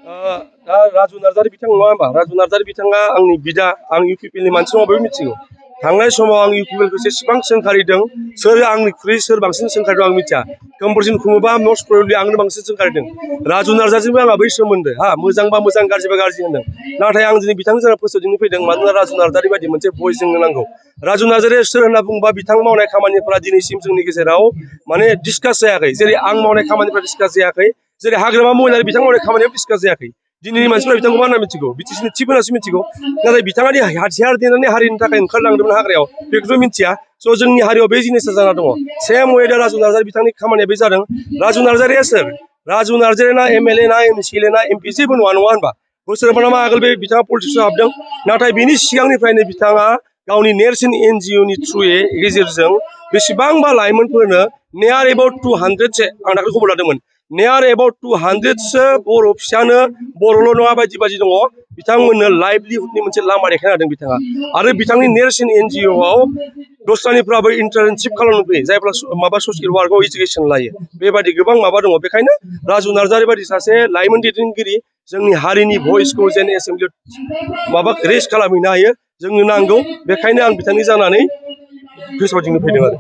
दा राजु नार्जारि बिथां नङा होमबा राजु नार्जारि बिथाङा आंनि बिदा आं इउपिपिएलनि मानसि नङा बयबो मिथिगौ थांनाय समाव आं इउपिपिएलखौ जेसेबां सोंखारिदों सोर आंनिख्रुइ सोर बांसिन सोंखारिदों आं मिथिया कम्पिटिसन खुङोबा मस्ट प्रबेबलि आंनो बांसिन सोंखारिदों राजु नार्जारिजोंबो आंहा बै सोमोन्दो हा मोजांबा मोजां गाज्रिबा गाज्रि होनदों नाथाय आं दिनै बिथांजों जोंहा फोसावदिंनो फैदों मानोना राजु नार्जारि बायदि मोनसे भइस जोंनो नांगौ राजु नार्जारिया सोर होनना बुङोबा बिथां मावनाय खामानिफोरा दिनैसिम जोंनि गेजेराव माने डिसकास जायाखै जेरै आं मावनाय खामानिफ्रा डिसकास जायाखै जेरै हाग्रामा महिलारि बिथां मावनाय खामानियाव डिसकास जायाखै दिनैनि मानसिफ्रा बिथांखौ मा होनना मिथिगौ बिटिसिनि चिफ होननासो मिथिगौ नाथाय बिथाङा हाथियार देनानै हारिनि थाखाय ओंखारलांदोंमोन हाग्रायाव बेखौथ' मिथिया स' जोंनि हारियाव बे जिनिसा जाना दङ सेम वे दा राजु नार्जारि बिथांनि खामानिया बे जादों राजु नार्जारिया सोर राजु नार्जारि ना एमएलए ना एमसिएलए ना एमपि जेबो नङा होनबा बोसोरबा मा आगोल बे बिथाङा पलिटिक्सआव हाबदों नाथाय बिनि सिगांनिफ्रायनो बिथाङा गावनि नेरसोन एनजिअनि थ्रुयै गेजेरजों बेसेबांबा लाइमोनफोरनो नियार एबाउट 200 आं दाखालि खबर लादोंमोन नियार एबाउट 200 बर' फिसानो बर'ल' नङा बायदि बायदि दङ बिथांमोननो लाइभलिहुडनि मोनसे लामा देखायना होदों बिथाङा आरो बिथांनि नेरसोन एनजिअआव दस्रानिफ्राबो इन्टार्नशिप खालामनो फैयो जायफ्रा माबा ससियेल वार्कआव एजुकेसन लायो बेबायदि गोबां माबा दङ बेखायनो राजु नार्जारि बायदि सासे लाइमोन दैदेनगिरि जोंनि हारिनि भइसखौ जेन एसेम्बलियाव माबा रेज खालामहैनो हायो जोंनो नांगौ बेखायनो आं बिथांनि जानानै फोसावदिंनो फैदों आरो